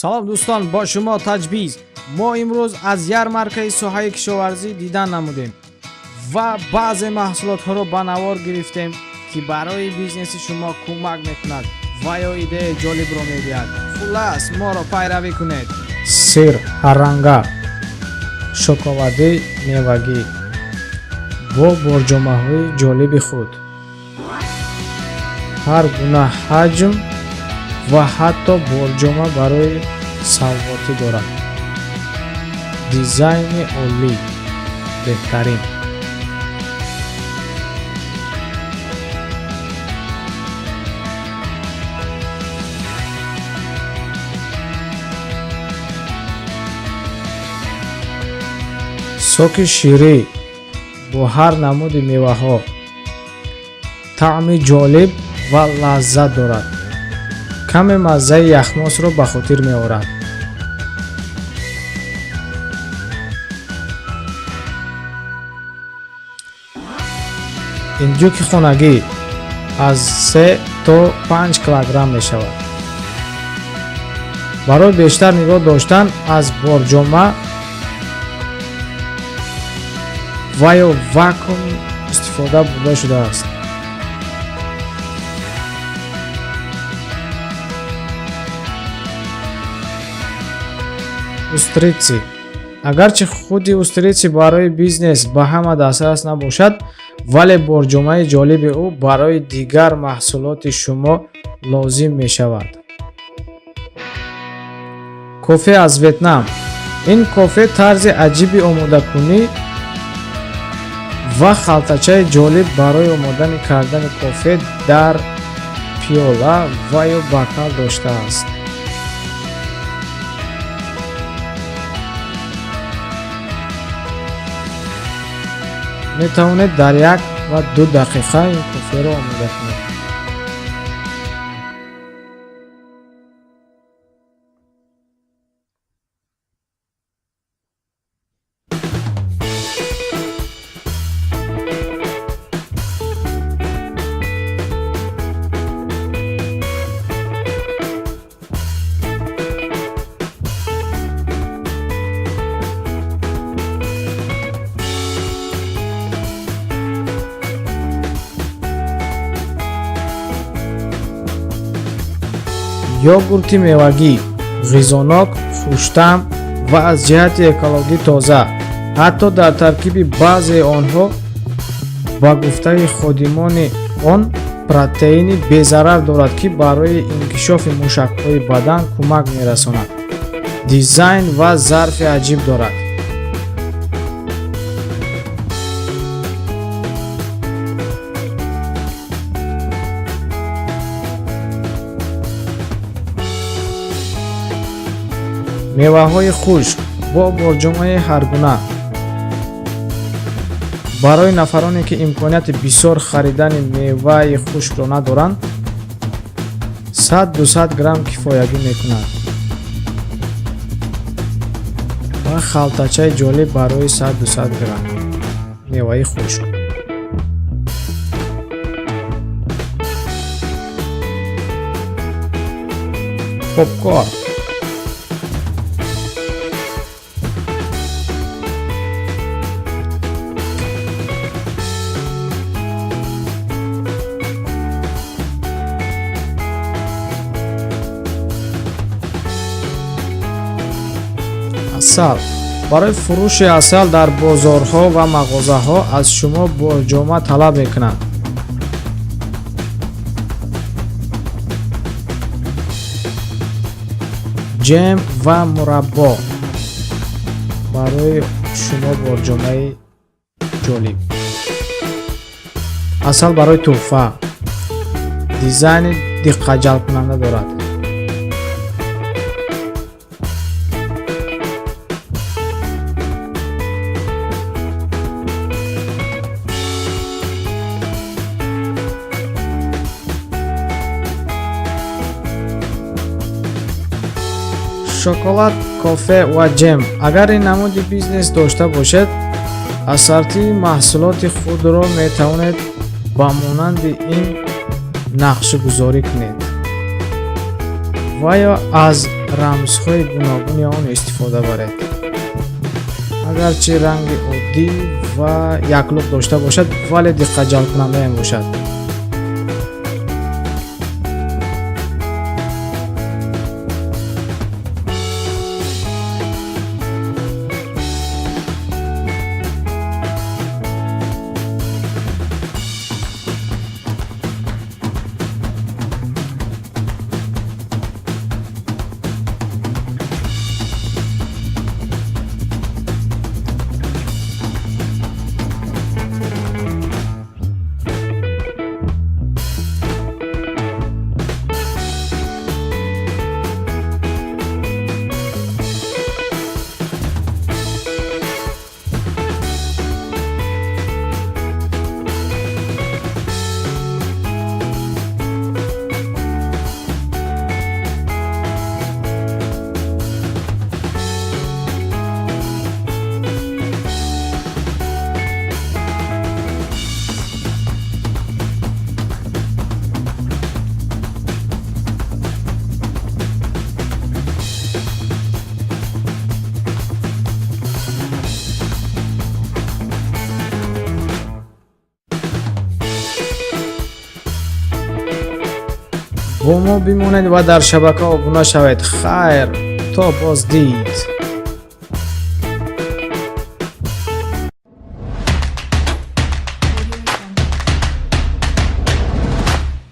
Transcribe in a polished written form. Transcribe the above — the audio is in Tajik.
Салом дӯстон, бо шумо Таҷбиз. Мо имрӯз аз ярмаркаи соҳаи кишоварзӣ дидан намудем ва баъзе маҳсулотҳоро ба навор гирифтем, ки барои бизнеси шумо кӯмак мекунад ва ё идеяи ҷолибро медиҳад. Хуллас, моро пайравӣ кунед. Сир ҳарранга, шоколади мевагӣ бо борҷомаҳои ҷолиби худ, ҳар гуна ҳаҷм ва ҳатто борҷома барои савғотӣ дорад. Дизайни олӣ, беҳтарин. Соки ширӣ бо ҳар намуди меваҳо таъми ҷолиб ва лаззат дорад. Каме маззаи яхмосро ба хотир меорад. Индюки хонагӣ аз 3 то 5 килограмм мешавад. Барои бештар нигоҳ доштан аз борҷома ва ё вакуум истифода бурда шудааст. Устрицы. Агарчи худи устрицы барои бизнес ба ҳама дастрас набошад, вале борҷомаи ҷолиби ӯ барои дигар маҳсулоти шумо лозим мешавад. Кофе аз Ветнам. Ин кофе тарзи аҷиби омодакунӣ ва халтачаи ҷолиб барои омода кардани кофе дар пиёла ва ё бокал доштааст. Метавонед дар 1 ва 2 дақиқа ин коферо омода кунед. Йогурти мевагӣ ғизонок, хуштаъм ва аз ҷиҳати экологӣ тоза. Ҳатто дар таркиби баъзеи онҳо, ба гуфтаи ходимони он, протеини безарар дорад, ки барои инкишофи мушакҳои бадан кӯмак мерасонад. Дизайн ва зарфи аҷиб дорад. Меваҳои хушк бо борҷомаи ҳаргуна. Барои нафароне, ки имконияти бисёр харидани меваи хушкро надоранд, 100-200 грамм кифоягӣ мекунад ва халтачаи ҷолиб барои 100-200 грамм меваи хушк. Попкорн. Асал. Барои фурӯши асал дар бозорҳо ва мағозаҳо аз шумо борҷома талаб мекунанд. Ҷем ва мураббо барои шумо борҷомаи ҷолиб. Асал барои тӯҳфа дизайни диққатҷалбкунанда дорад. Шоколад, кофе ва ҷем. Агар ин намуди бизнес дошта бошед, ассортии маҳсулоти худро метавонед ба монанди ин нақшгузорӣ кунед ва ё аз Рамзҳои гуногуни он истифода баред. Агарчи ранги оддӣ ва яклуқ дошта бошад, вале диққатҷалбкунанда мебошад. Бо мо бимонед ва дар шабака обуна шавед. Хайр, то боздид.